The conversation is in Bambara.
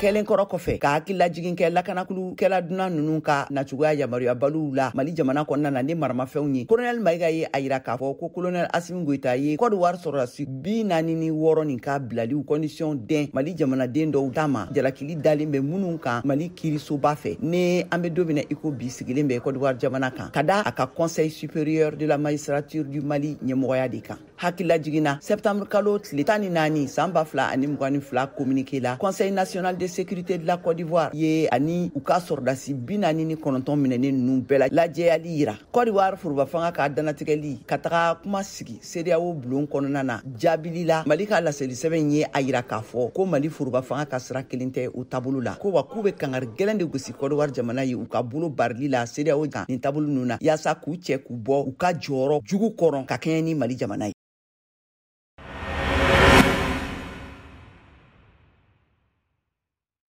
Kɛlen kɔrɔ kɔfɛ ka hakililajigin kɛ lakanakulukɛla dunan ninnu ka nacogoya yamaruyabaliw la Mali jamana kɔnɔna na ni maramafɛnw ye, Kolonɛli Mayiga ye a yira k'a fɔ ko Kolonɛli Asimi Goyita ye Kɔdiwari sɔrɔdasi 46 nin ka bilaliw condition dɛn Mali jamanaden dɔw ta ma, jalakili dalen bɛ minnu kan Mali kiirisoba fɛ, ni an bɛ don min na i ko bi sigilen bɛ Kɔdiwari jamana kan, ka da a ka Conseil supérieur de la magistrature du Mali ɲɛmɔgɔya de kan. Hakililajigin na, septembre kalo tile 14 san 2022 communiqué la, Conseil national de sécurité de la Côte d'Ivoire ye ani u ka sɔrɔdasi 49 minɛnen ninnu bɛɛ la lajɛyali yira. Côte d'Ivoire foroba fanga ka danatigɛli ka taga kuma sigi CEDEAO bulon kɔnɔna na jaabili la, Mali ka laseli sɛbɛn ye a yira k'a fɔ ko Mali foroba fanga ka sira kelen tɛ o taabolo la, ko wa k'u bɛ kangari gɛlɛn de gosi Côte d'Ivoire jamana ye u ka bolo barili la CEDEAO kan nin taabolo ninnu na, yaasa k'u cɛ k'u bɔ u ka jɔyɔrɔ jugu kɔrɔ ka kɛɲɛ ni Mali jamana ye.